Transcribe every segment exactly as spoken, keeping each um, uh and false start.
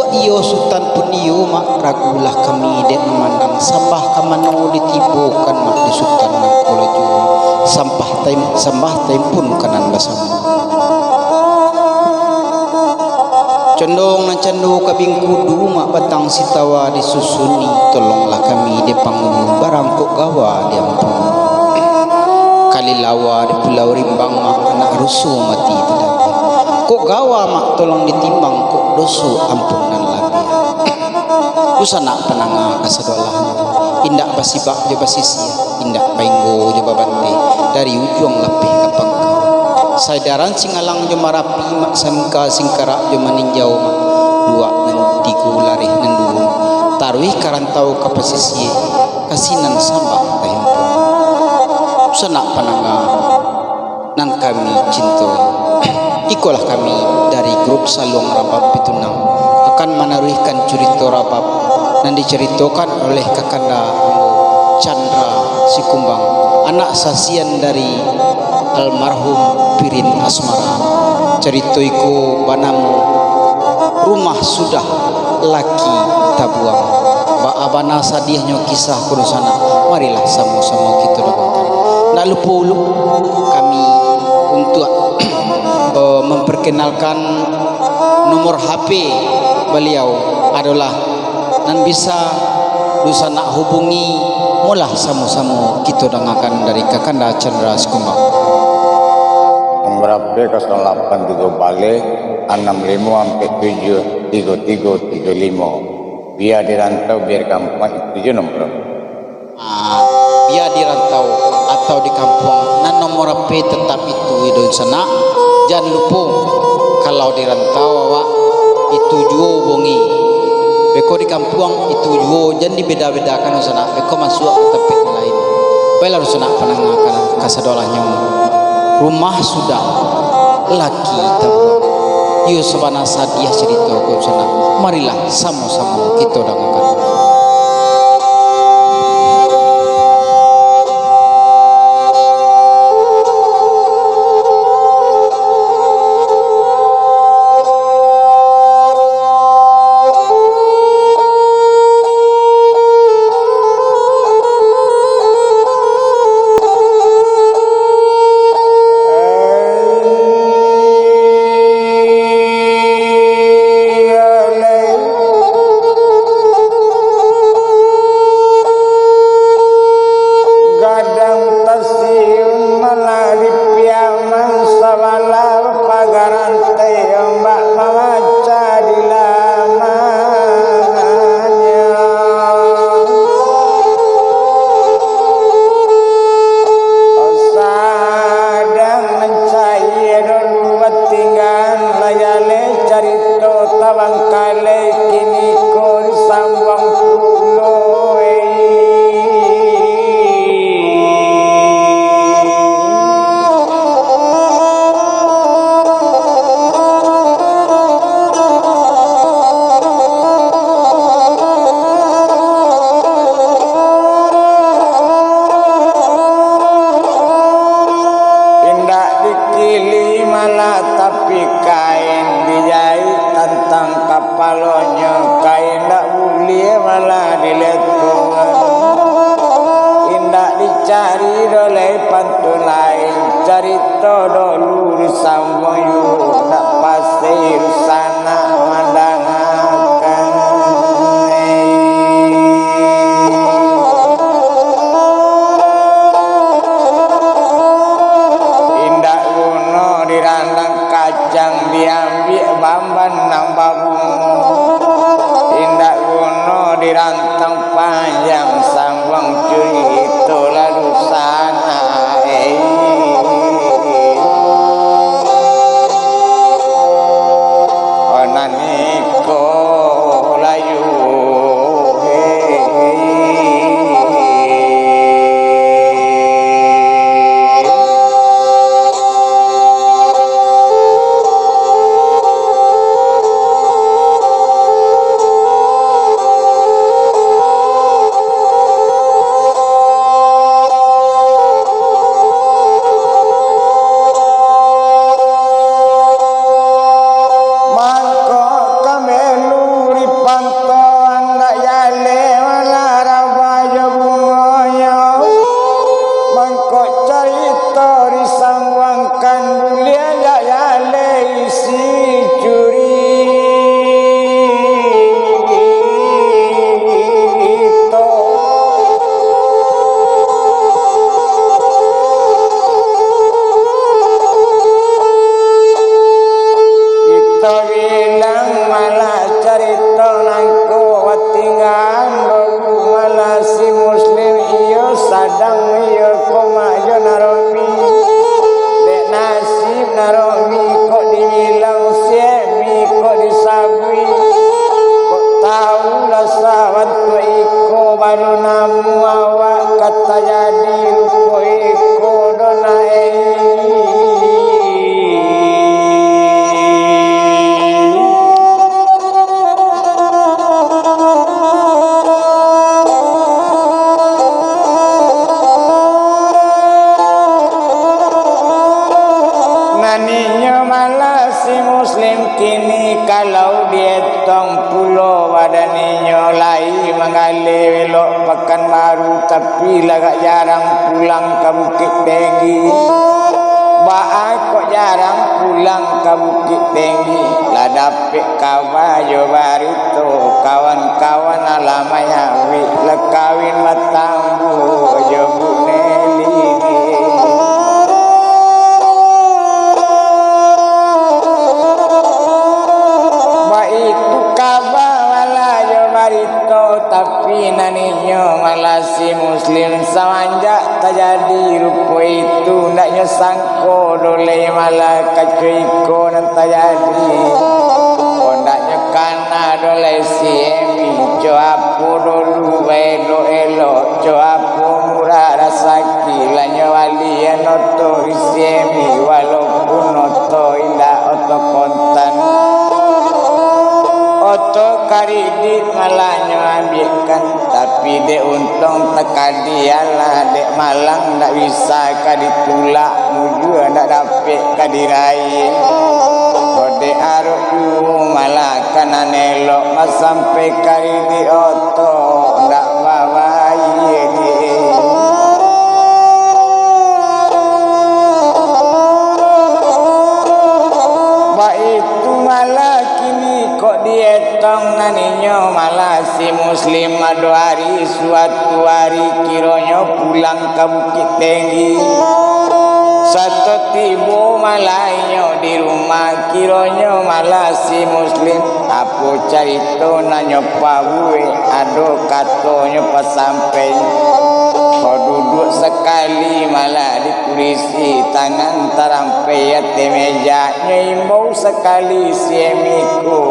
Iyo Sutan pun iyo, Mak, ragulah kami dek mamandang sambah ka mano ditibokan, Mak, di Sutan nangko laju. Sambah taim-, sambah taimpun ka nan basamo. Condong nan cando ka bingkudu, Mak, batang sitawa disusuni, tolonglah kami dek pangulu, barang kok gawa diampuni. Kalilawa di Pulau Rimbang, Mak, anak ruso mati tadabiah. Kok gawa, Mak, tolong ditimbang, kok doso ampun nan labiah. Dunsanak pandanga kasadolahnyo, indak basibak jo basisiah, indak bainggo jo babanteh, dari ujuang lapeh ka pangka. Sadaran Singalang jo Marapi, Mak, Sangka Singkarak jo Maninjau, Mak, luak nan tigo lareh nan duo, taruih ka rantau ka pasisia, ka sinan sambah tahimpun. Dunsanak pandanga nan kami cintai. Ikolah kami dari grup Saluang Rabab Pitunang, akan manaruihkan curito rabab nan dicaritokan oleh kakanda ambo, Chandra Sikumbang, anak sasian dari almarhum Pirin Asmara. Carito iko banamo Rumah Sudah Laki Tabuang. Baa bana sadiahnyo kisah ko dunsanak, marilah samo-samo kito dangakan. Ndak lupo ulu kami untuak, eh, memperkenalkan nomor H P baliau adolah nan bisa dunsanak hubungi, molah samo-samo kito dangakan dari Kakanda Chandra Sikumbang. Nomor H P kosong lapan tigo baleh, anam limo ampek tujuah, tigo tigo tujuah limo. Bia di rantau, bia di kampuang, itu juo nomor. Ah, bia di rantau atau di kampuang, nan nomor H P tetap itu, dunsanak. Jan lupo, kalau di rantau awak, itu juo hubungi. Beko di kampuang, itu juo, jan dibeda-bedakan, dunsanak. Beko masuak ka tampek nan lain. Baiklah, dunsanak, pandanga kasadolahnyo. Rumah Sudah Laki Tabuang. Iyo, sabana sadiah carito ko, dunsanak. Marilah samo-samo kito dangakan. Gadang tasiun malah di piaman, sabalah pagaran tembak mamanca di lamanyo. Sadang mancari dulu batinggan, lah jaleh carito tabangkalai, kini ko disambuang pulo, eh. Indak dikili malah tapi kain dijahik tantang kapalonyo, kain dak buliah malah diletongan. Indak dicari doh lai pantun lain, carito dulu disambuang, yu nak pasti sanak mandangakan. Indak guno dirandang kacang, diambiak bamban nan babungo. Indak guno dirantang panjang, sambuang curito lalu sana, eh. Nan iko layu, eh. Lalu namu awak ka tajadi rupo iko do na, eh. Naninyo malah si Muslim kini kalau dietong pulo badan inyo lai manggaleh elok Pakanbaru, tapi lagak jarang pulang ka Bukittinggi. Baa kok jarang pulang ka Bukittinggi? Lah dapek kaba jo barito, kawan-kawan alah manyawik, lah kawin batambuah jo Bu Neli. Baitu kaba malah jo barito, tapi naninyo malah si Muslim samanjak tajadi rupo itu, ndaknyo sangko doh lai malah kaco iko nan tajadi. Ondaknyo kana doh lai si Emi, co apo dulu baelok-elok, co apo murah rasaki, lah nyo balian oto di si Emi, walaupun oto indak oto kontan. Oto karidit malah nyo ambiakkan, tapi dek untuang takadi alah, dek malang ndak bisa ka ditulak, mujua ndak dapek ka diraih. Kok dek arok juo malah ka nan elok, masampai karidit oto ndak babayia. Baitu malah kini kok dietong naninyo malah si Muslim ado ari suatu ari kironyo pulang ka Bukittinggi. Sato tibo malah inyo di rumah, kironyo malah si Muslim, apo carito nan nyo pabuek, ado katonyo pasampaian. Kok duduak sakali malah di kurisi, tangan tarampai ateh meja, nyo imbau sakali si Emi ko,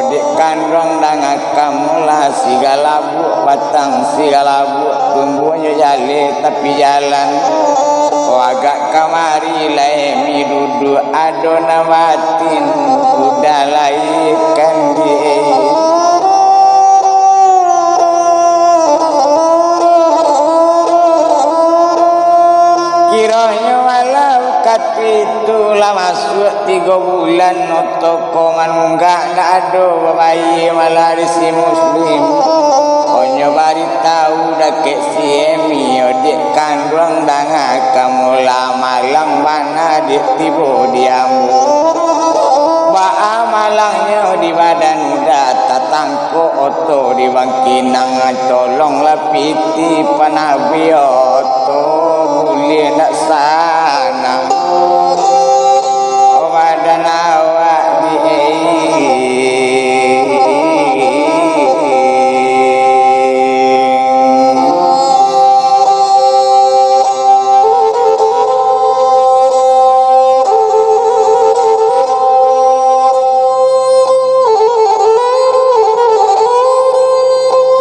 "Odek kanduang danga kamu lah, si galabuak batang, si galabuak tumbuahnyo jaleh tapi jalan. Ko agak kamari lah Emi duduak, ado nan batin udah lahia kan di." Kironyo malah wakatu itu lah masuak tigo bulan, oto ko manunggak, ndak ado babayia malah di si Muslim. Onyo baritahu dakek si Emi, "Odek kanduang danga kamu lah, malang bana dek tibo di ambo." Baa malangnyo di badan udah tatangkok oto di bangkinang, tolonglah piti panabih oto, buliah ndak sanang badan awak di.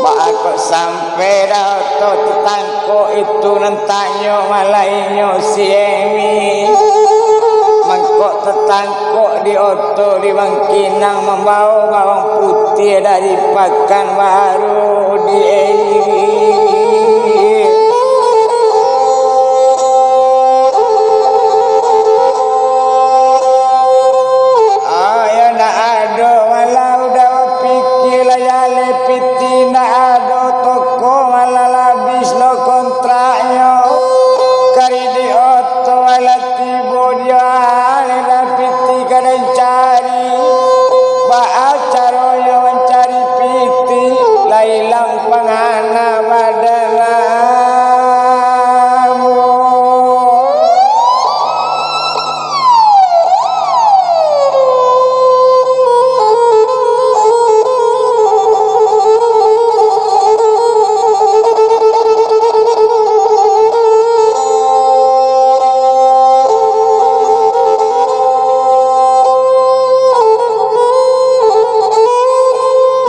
Baa kok sampai dah oto tatangkok itu, nan tanyo malah inyo si Emi. Mangkok tatangkok di oto di bangkinang, mambawo bawang putiah dari Pakanbaru di. Ayo, ndak ado malah udah bapikia, lah jaleh piti, ndak ado toko malah, lah abih lo kontraknyo. Karidit oto lah tibo, dio aleh lah piti ka den cari. Baa caronyo mancari piti, lah ilang pangana,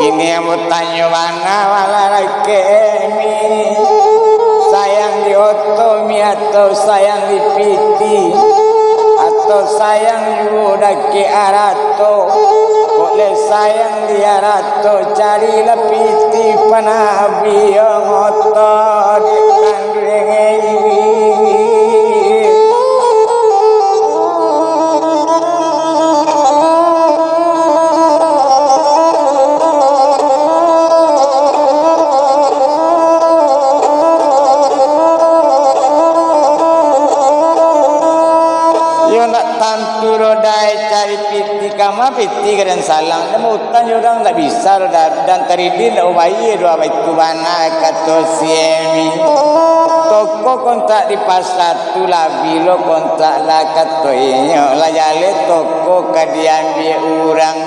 Kini ambo tanyo bana, malah lakek mi. Sayang di oto mi atau sayang di piti, atau sayang juo dakek arato? Kok lai sayang di arato, carilah piti, panabiang oto dek kanduang. Yo, ndak tantu doh, dai, cari piti kama, piti ka den salang. Ndak mau utang jo urang, ndak bisa doh, dan taridin ndak ubayie doh, baitu bana kato si Emi. Toko kontak di pasa tu, lah bilo kontak lah, kato inyo, lah jaleh toko ka diambiak urang.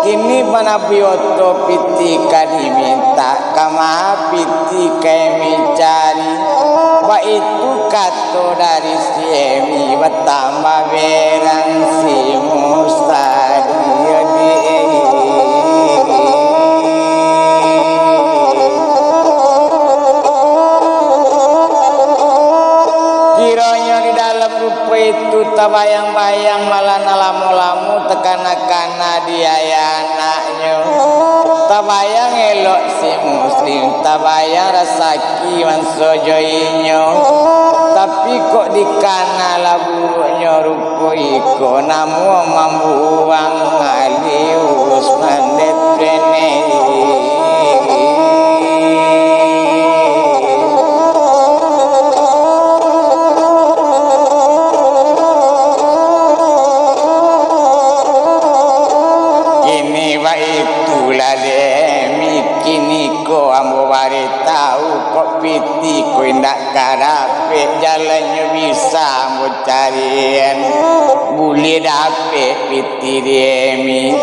Kini panabiang oto, piti ka dimintak, kama piti ka Emi cari. Baitu kato dari si Emi, batambah berang si Mustadi. Kironyo di dalam rupo itu tabayang-bayang, malah nan lamo-lamo takana-kana di ayah anaknyo. Tabayang elok si Muslim, tabayang rasaki manso jo inyo. Tapi kok dikana lah buruaknyo rupo iko, namuah mambuang alius mandetene. Kini baitulah demi kini ko ambo baritahu, kok piti ko indak karapek, jalannyo bisa ambo carian, buliah dapek piti di Emi.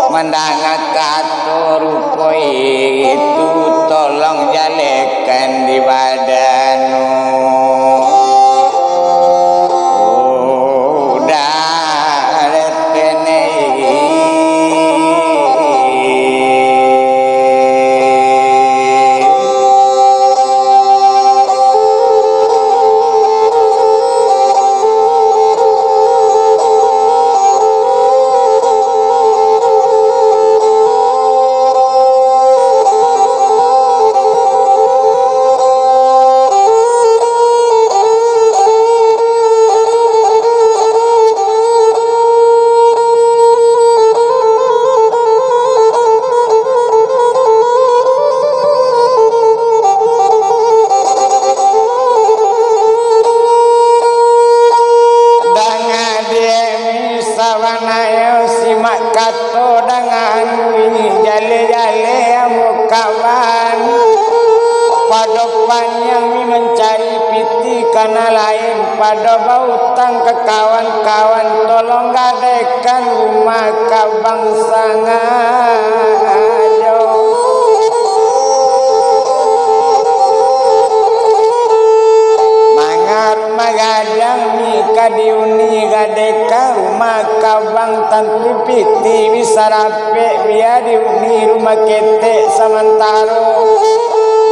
Mandanga kato rupo itu, tolong jalekan di badanu. Udah, retene. Danga dek mi sabananyo, simak kato dangan mi, jaleh-jaleh ambo kawan. Pado paniang mi mancari piti ka nan lain, pado bautang ka kawan-kawan, tolong gadekan rumah ka bang sangajo. Manga rumah gadang mi ka diuni, gadekan rumah ka bang, tantu piti bisa dapek, bia diuni rumah ketek samantaro,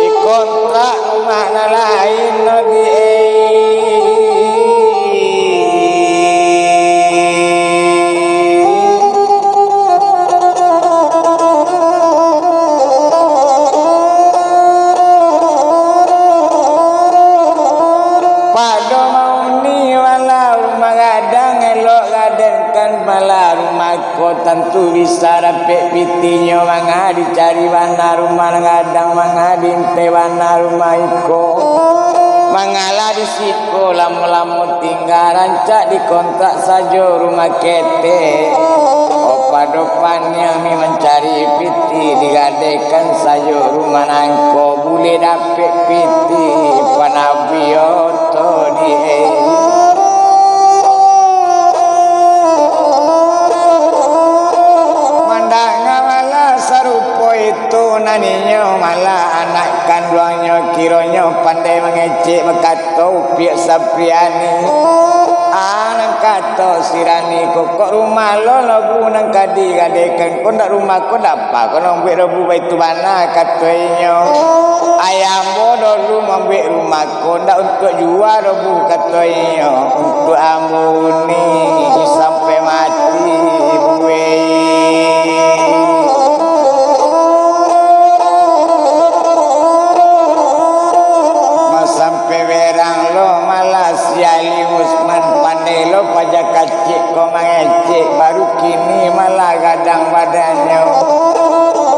dikontrak rumah nan lain no di. Pado mauni walau rumah gadang, elok gadekan pala rumah ko, tantu bisa dapek pitinyo. Manga dicari bana rumah gadang, manga diintai bana rumah iko. Mangalah di siko lamo-lamo tingga, rancak dikontrak sajo rumah ketek. Oh, pado paniang mi mancari piti, digadekan sajo rumah nangko, buliah dapek piti panabi oto di. Mandanga walah sarupo Itu nan inyo malah anak kanduangnyo, kironyo pandai mangecek, bakato Upiak Sapriani. Ah, nan kato si Rani ko, kok rumah lo lobu nan ka digadekan ko, ndak rumah ko dapa ko nan buek lobu baitu bana, kato inyo. Ayah ambo dolu mambuek rumah ko ndak untuak jua doh, Bu, kato inyo, untuak ambo uni sampai mati, Bu, eh. Masampai berang lo malah si Ali Usman, pandai lo paja kacik ko mangecek, baru kini malah gadang badannyo.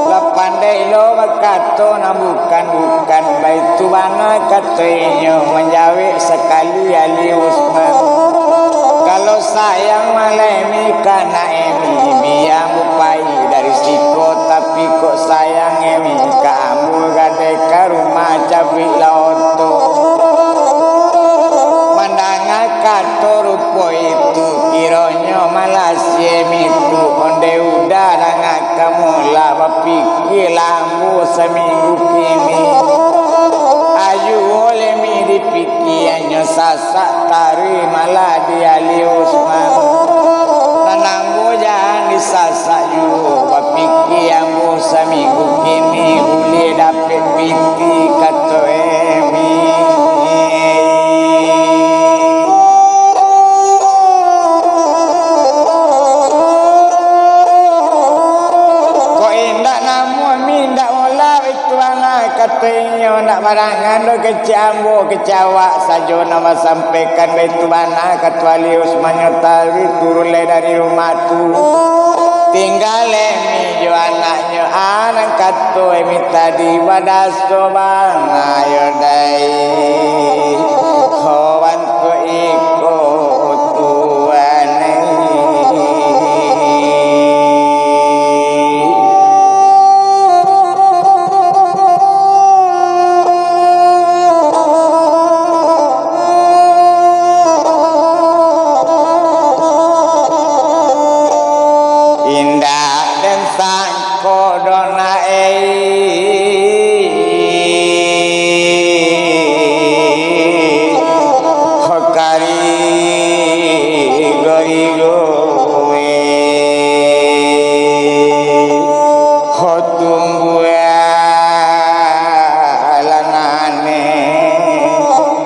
Lah pandai lo bakato nan bukan-bukan, baitu bana kato inyo, manjawek sakali Ali Usman. Kalau sayang malah Emi ka anak Emi, bia ambo pai dari siko, tapi kok sayang Emi ka ambo gadai ka rumah cabuik laoto. Mandanga kato rupo itu, kironyo malah si Emi tu onde udah danga kamu lah bapikia lah ambo saminggu kini. Ayu oleh mi dipikianyo sasak taruih malah di Ali Usman. Nan ambo jan disasak juo, bapikia ambo saminggu kini buliah dapek piti, kato Emi. Kok indak namuah mi indak molah itu anak, kato inyo, nak barangan doh kecek ambo, kecek awak sajo nan basampaikan baitu bana, kato Ali Usman nyo tadi turun lai dari rumah tu. Tingga lai mi jo anaknyo, anak kato Emi tadi badaso bana yo dai. Ho bantuak iko tuan ai. Indak den sangko doh nak ei, ho karigo-rigo eh, ho tumbuah lanane,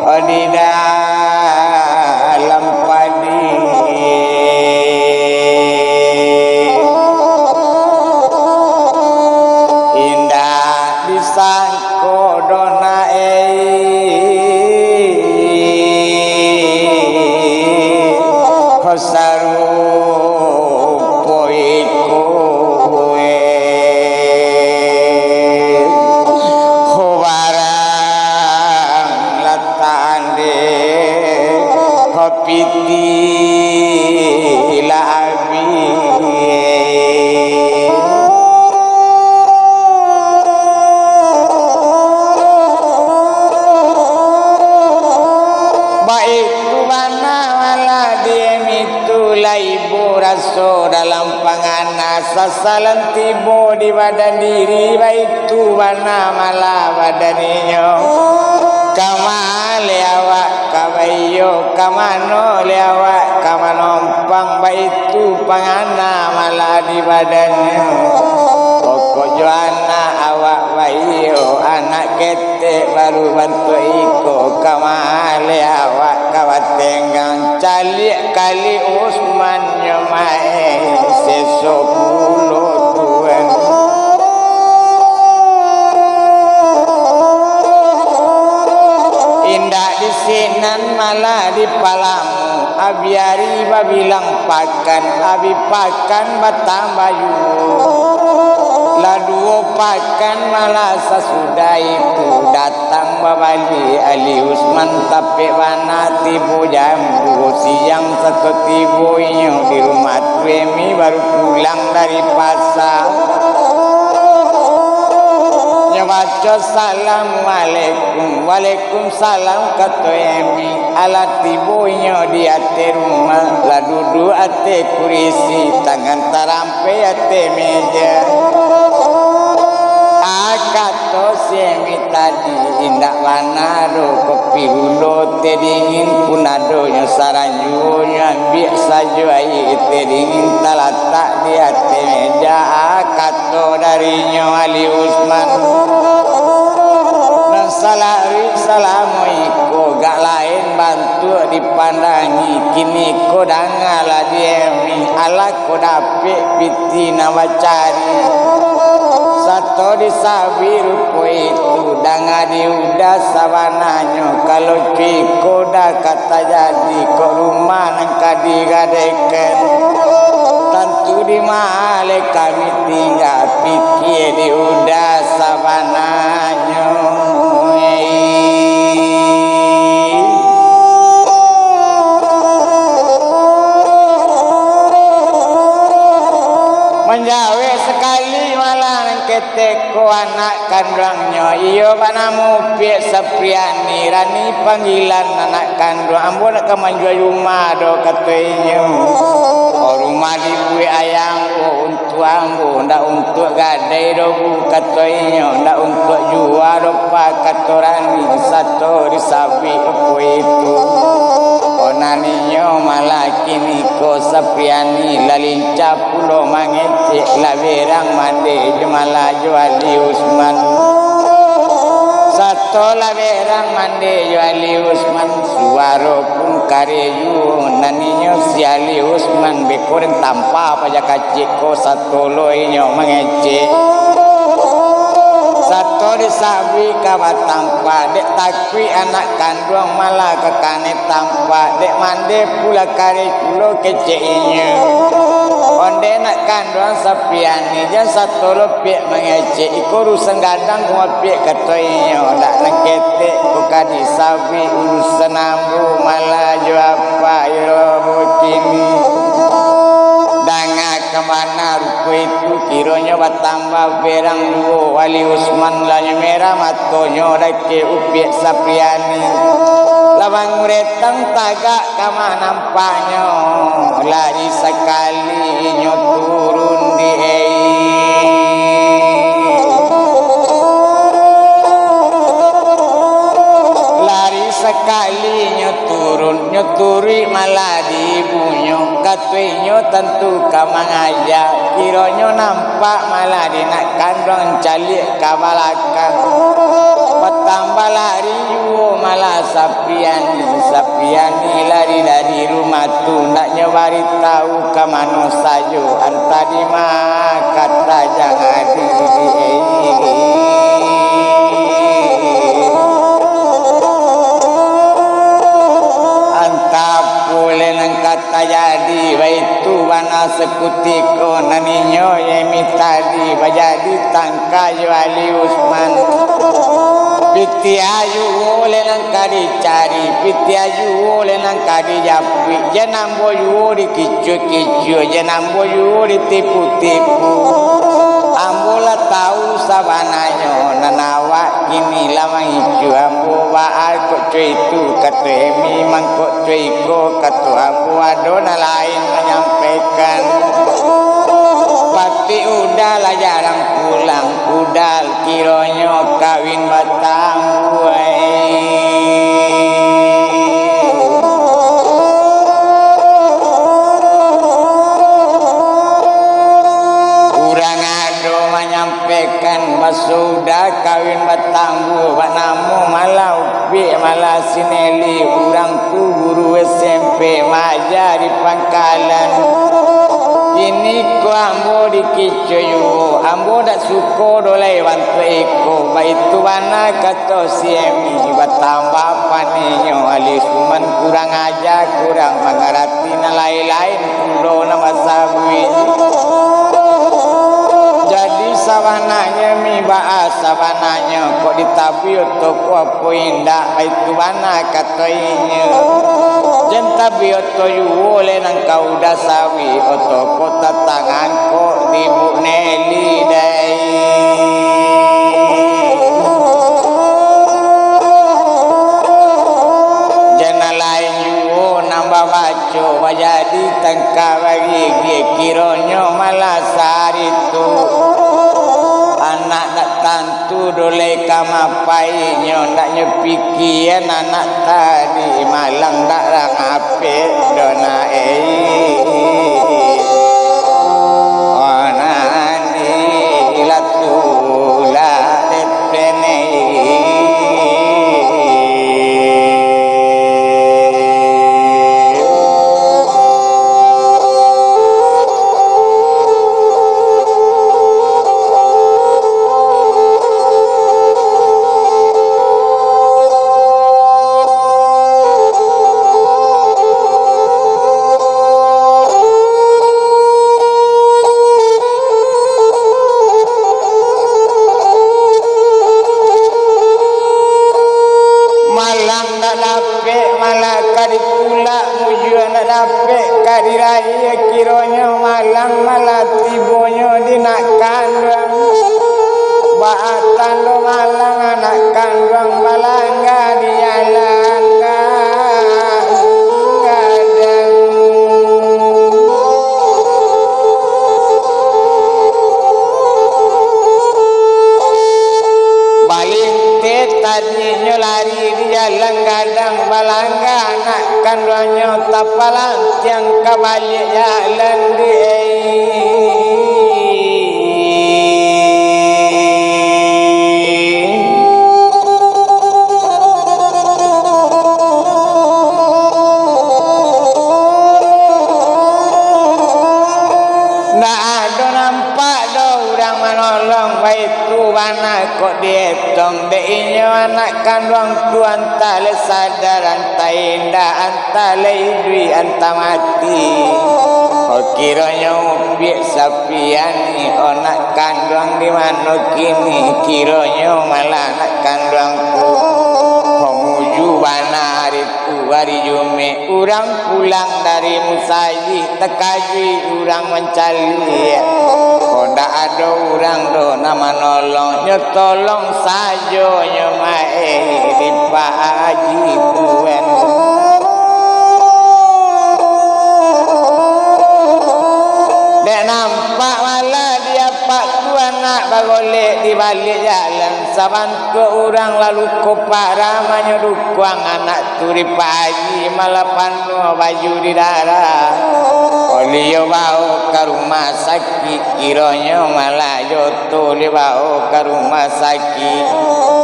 ho di dalam padi. Indak disangko doh nak ei, ho sarupo iko eh, ho barang lah tandeh, ho piti lah abih. Baitu bana malah di Emi tu lai ibo raso dalam pangana, sasalan tibo di badan diri, baitu bana malah badan inyo. Ka ma lai awak ka baiyo, ka mano lai awak ka manompang, baitu pangana malah di badannyo. Pokok jo anak awak baiyo, anak ketek baru bantuak iko, ka ma lai awak ka batenggang, caliak kali Usman nyo maeh, seso pulo tuan. Indak di sinan malah di Palamu, abih ari babilang pakan, abih pakan batambah juo. Lah duo pakan malah sasudah itu, datang babaliak Ali Usman, tapek bana tibo jam duo siang, sato tibo inyo di rumah tu, Emi baru pulang dari pasa. Nyo baco, "Assalamualaikum." "Waalaikumsalam," kato Emi. Alah tibo inyo di ateh rumah, lah duduak ateh kurisi, tangan tarampek ateh meja. Sato si Emi tadi indak bana doh, kopi gulo teh dingin pun adonyo, saranjuonyo ambiak sajo aia teh dingin talatak di ateh meja, ah, kato darinyo Ali Usman. Nan salaruik salamo iko gak lain bantuak dipandangi, kini ko dangalah di Emi, alah ko dapek piti nan bacari. Sato disabuik rupo itu, danga di Uda sabananyo, kalau co iko dah ka tajadi, kok rumah nan ka digadaikan. Tantu di ma lai kami tingga, pikia di Uda sabananyo. Manjawek sakali malah nan ketek ko anak kanduangnyo, iyo banamo Upiak Sapriani, rani panggilan anak kanduang. Ambo ndak ka manjua rumah doh, kato inyo. Oh, rumah dibuek ayah ambo untuak ambo, ndak untuak gadai doh, Bu, kato inyo, ndak untuak jua doh, Pak, kato rani. Sato disabuik rupo itu. Oh, nan inyo malah kini ko Sapriani lah lincah pulo mangecek, lah berang mande jo malah jo Ali Usman. Sato lah berang mande jo Ali Usman, suaro pun kareh juo, nan inyo si Ali Usman beko den tampa paja kacik ko, sato lo inyo mangecek. Sato disabuik ka batampa, dek takuik anak kanduang malah ka kanai tampa, dek mande pulo kareh pulo kecek inyo. Onde nak kanduang Sapriani, jan sato lo piak mangecek, iko urusan gadang ko mapiak, kato inyo, ndak nan ketek ko ka disabuik urusan ambo malah jo apak iyo bukini. Danga ka mano rupo itu, kironyo batambah berang juo, Ali Usman lah nyo merah matonyo, dakek Upiak Sapriani. Lah banguretang tagak ka ma nampaknyo, lari sakali nyo turun di ai. Lari sakali nyo turun, nyo turuik malah di ibunyo, kato inyo tantu ka mangaja, kironyo nampak malah di nak kanduang caliak ka balakang. Batambah lari juo malah Sapriani, Sapriani lari dari rumah tu, ndak nyo baritau ka mano sajo, antah di ma ka tajadi. Antah apo lai nan ka tajadi, baitu bana sakutiko nan inyo Yemi tadi bajadi tang- ka jo Ali Usman. Pitiah juo lai nan ka dicari, pitiah juo lai nan ka dijapuik, jan ambo juo dikicuah-kicuah, jan ambo juo ditipu-tipu. Ambo lah tau sabananyo, nan awak kini lah mangicuah ambo, baa kok co itu, kato Emi, mangko co iko, kato ambo, ado nan lain manyampaikan. Patik Uda lah jarang pulang, Uda kironyo kawin batambua. Urang ado manyampaikan, baso Uda kawin batambua, banamo malah Upiak, malah si Neli, urang tu guru S M P, maaja di pangkalan. Kini ko ambo dikicuah juo, ambo dak suko doh lai bantuak iko, baitu bana kato si Emi, batambah panehnyo, Ali Usman kurang aja, kurang mangarati, nan lain-lain pulo nan basabuik. Jadi sabananyo Mi, baa sabananyo, kok ditabuih oto ko apo indak, baitu bana kato inyo. Jan tabuih oto juo lai nan ka Uda sabuik, oto ko tatangan kok di Bu Neli dai. Jan nan lain juo nan babaco, bajadi tangka bagigiah, kironyo malah sari tu anak nak tantu Lai ka mapainyo, ndak nyo pikian anak tadi, malang ndak rang apek doh nak, eh. Onani lah tulak depene. Malang ndak dapek, malah ka ditulak, mujua ndak dapek, ka diraih, kironyo malang malah tibonyo di nak kanduang. Baa tando malang anak kanduang balangga di jalan gadang. Balinteh tadinyo lari di jalan gadang, balangga anak kanduangnyo tapalantiang ka baliak jalan di. Ndak ado nampak doh urang manolong, baitu bana kok dietong dek inyo anak kanduang tu, antah lai sadar, antah indak, antah lai iduik, antah mati. Oh, kironyo Upik Sapiani, oh nak kanduang di mano kini? Kironyo malah nak kanduang tu. Oh, muju bana ari tu, ari Jumek, urang pulang dari musajik, takajuik urang mancaliak. Kok ndak ado urang doh nan manolong, nyo tolong sajo nyo maeh di Pak Haji Tuan. Dek nampak malah di apak tu anak bagolek di baliak jalan, sabantuak urang lalu ko parah manyodukuang anak tu di Pak Haji, malah panuah baju di darah. Olio baok ka rumah sakik, kironyo malah jo tu dibao ka rumah sakik.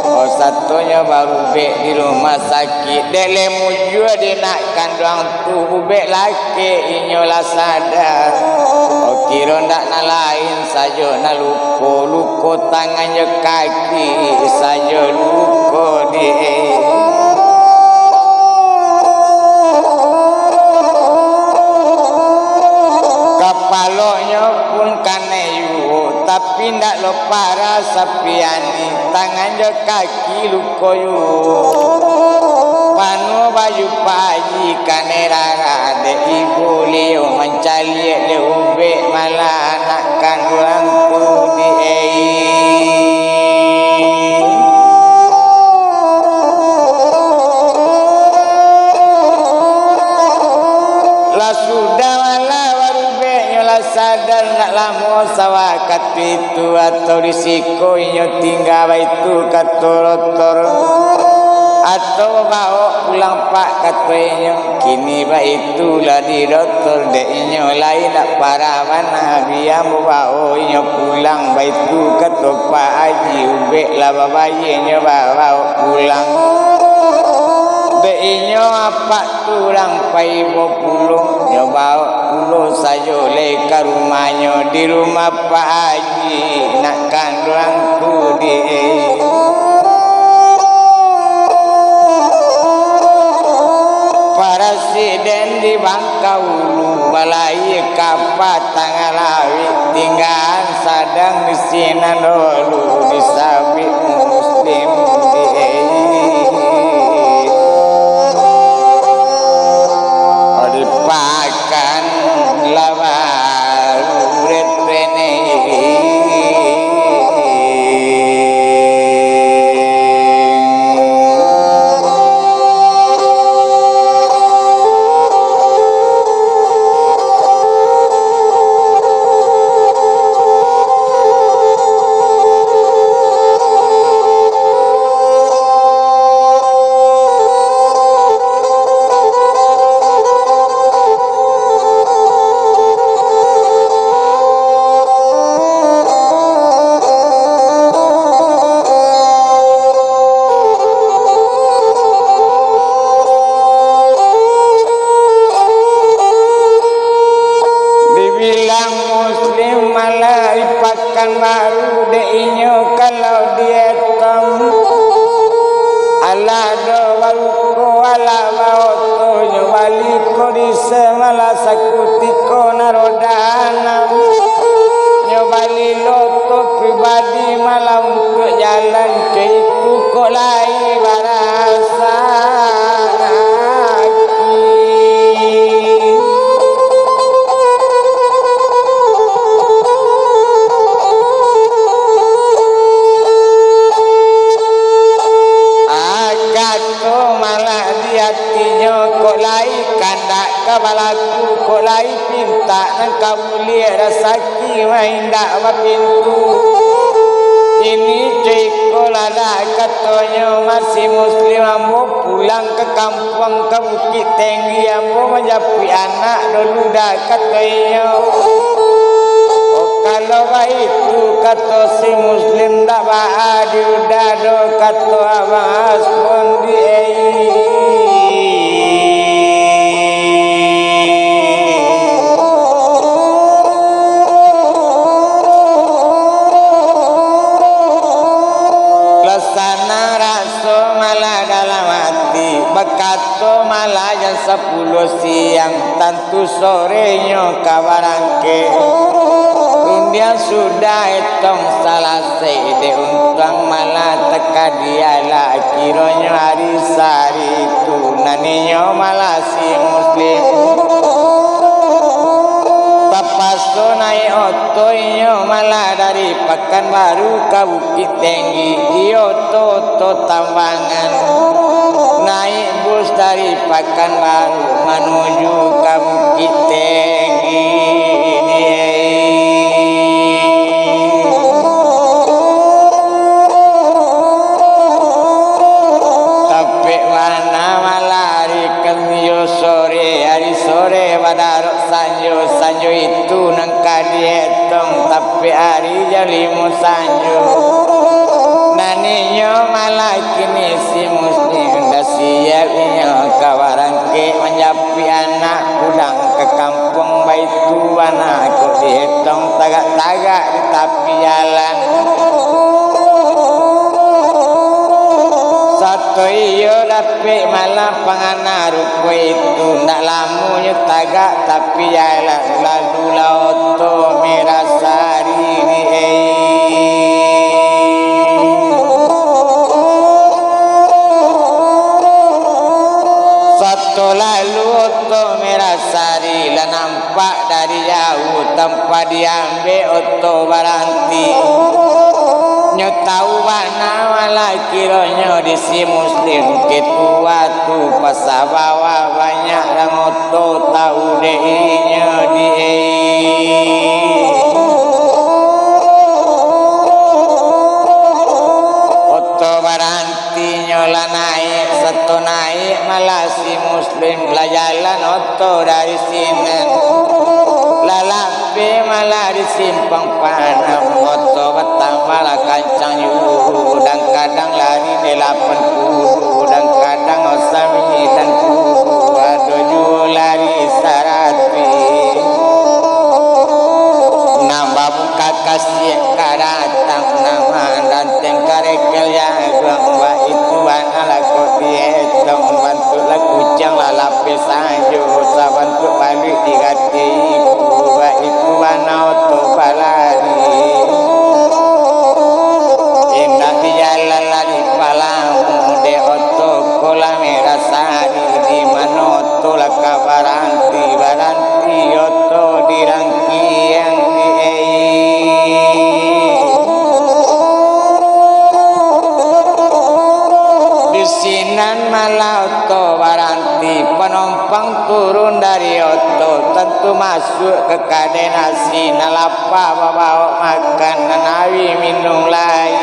Oh, satonyo barubek di rumah sakik, dek lai mujua di nak kanduang tu, ubek lakek inyo lah sadar. Oh, kiro ndak nan lain sajo nan luko, luko tangan jo kaki sajo luko di. Kapalonyo pun kanai juo, tapi ndak lo parah Sapiani, tangan jo kaki luko juo. Panuah baju Pak Haji kanai darah, dek ibo liau mancaliak dek ubek malah anak kanduang tu di. Lah sudah malah barubeknyo lah sadar, ndak lamo sawakatu itu, atau di siko inyo tingga baitu kato doktor, atau baok pulang pak kato inyo. Kini baitu lah di doktor dek inyo, lai ndak parah bana, bia ambo bao inyo pulang baitu kato Pak Haji, ubek lah babayie nyo baok pulang. Dek inyo apak tu urang pai bapulo, nyo baok pulo sajo lai ka rumahnyo, di rumah Pak Haji nak kanduang tu di. Parasiden di Bangkaulu, balayia ka patang lauik, tinggaan sadang di sinan dulu, di sabik muslim di. Di pakan lawan urip ini. Nyo kalau dietong, alah do baruko, alah baoto, nyo bali ko di semalah sakutiko nan roda anam. Nyo bali loto pribadi malah untuak jalan, co itu kok lai barasa. Kato malah di atinyo, kok lai kandak ka balaku, kok lai pintak nan ka buliah, rasaki ma indak bapintu. Kini co iko lah dah katonyo, masih muslim ambo pulang ka kampuang, ka Bukik Tenggi, ambo manjapuik anak dulu dah, kato inyo. Oh, kalau baitu, kato si Muslim, ndak baa diudah doh, kato Abang Aspondi, ei. Lah sanang raso malah dalam ati, bakato malah jam sapuluah siang, tantu sorenyo ka barangkek. Rundiang sudah etong salasai, dek untuang malah takadialah, kironyo ari sahari tu, nan inyo malah si Muslim. Tapaso naiak oto inyo malah dari Pakanbaru ka Bukik Tenggi, iyo oto-oto tambangan. Naiak bus dari Pakanbaru manuju ka Bukik Tenggi. Tapek bana malah ari Kamis sore, ari sore badarok sanjo, sanjo itu nan ka dietong, tapek ari jam limo sanjo. Nan inyo malah kini si Muslim, dah siap inyo ka barangkek, manjapuik anak pulang ka kampuang, baitu bana kok dietong, tagak-tagak di tapi jalan. Sato iyo dapek malah pangana rupo itu, ndak lamonyo tagak tapi jalan, lalu lah oto merah sari, ei. Sato lalu oto merah sari, lah nampak dari jauah tampek diam- bek oto baranti. Nyo tau bana malah kironyo di si Muslim ketua tu, pasa bawah banyak urang oto tau dek inyo di. Oto baranti nyo lah naiak, sato naiak malah si Muslim lah jalan oto dari sinan. Lah lapeh malah di simpang panam, oto batambah lah kancang juo, kadang-kadang lari delapan puluh, kadang-kadang sambilan puluh, ado juo lari saratuih. Nan babuka kasiak ka datang, nan mandanteng karekel jaguang, baitu bana lah kok dietong, bantuak lah kuciang lah lapeh sanjo, sabantuak baluik di gateh ibu, baitu bana oto balari. Indak di jalan lah di palamo, dek oto ko lah merah sari, di mano oto lah ka baranti, baranti oto di rangkiang di. Di sinan malah oto baranti, panompang turun dari oto, tantu masuak ka kadai nasi, nan lapa babaok makan, nan auih minum lai.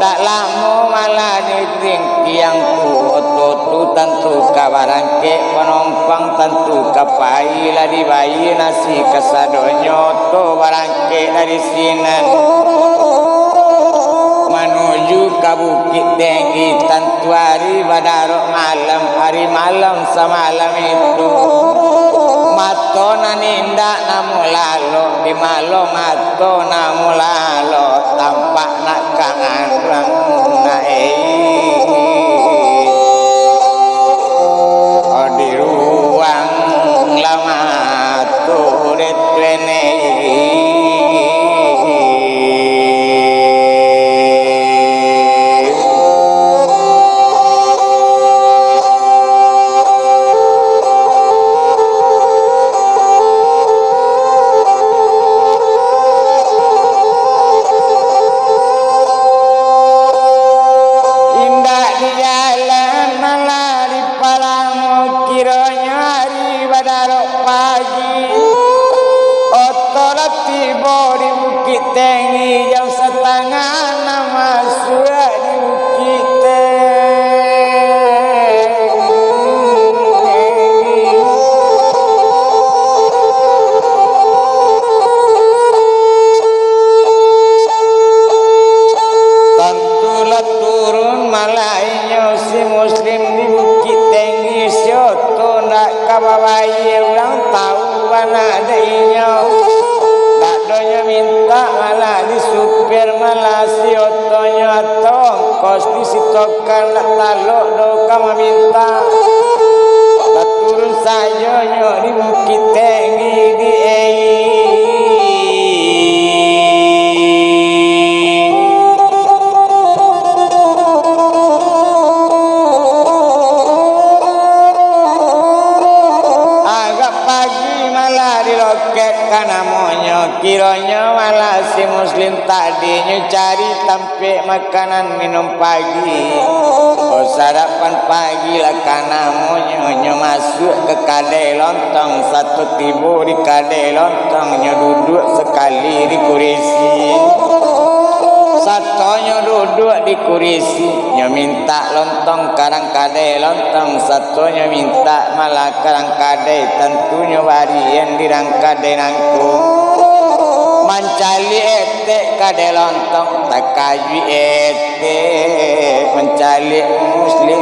Dak lamo malah di rangkiang tu, oto tu tantu ka barangkek, panompang tantu ka pai, lah dibayia nasi kasadonyo, oto barangkek dari sinan manuju ka Bukik Tenggi, tantu ari badarok malam, ari malam samalam itu. Mato nan indak namo lalok, di malam mato namo lalok. Tenggi jam satangah anam masuak di Bukik Tenggi. Tantu lah turun malah inyo si Muslim di Bukik Tenggi, si oto ndak ka babayia, urang tahu bana dek inyo. Ndak donyo mintak malah di supir, malah si otonyo atau ongkos di sitokan, ndak talok doh ka mamintak. Baturun sajo nyo di Bukik Tenggi di ei. Agak pagi malah di loket ka namonyo, kironyo malah si Muslim tadinyo cari tampek makanan minum pagi. Oh, sarapan pagi lah ka namonyo, nyo masuak ka kadai lontong. Sato tibo di kadai lontong, nyo duduak sakali di kurisi. Sato nyo duduak di kurisi, nyo mintak lontong ka rang kadai lontong. Sato nyo mintak malah ka rang kadai, tantunyo barian di rang kadai nangko. Mancaliak etek kadai lontong, takajuik etek mancaliak Muslim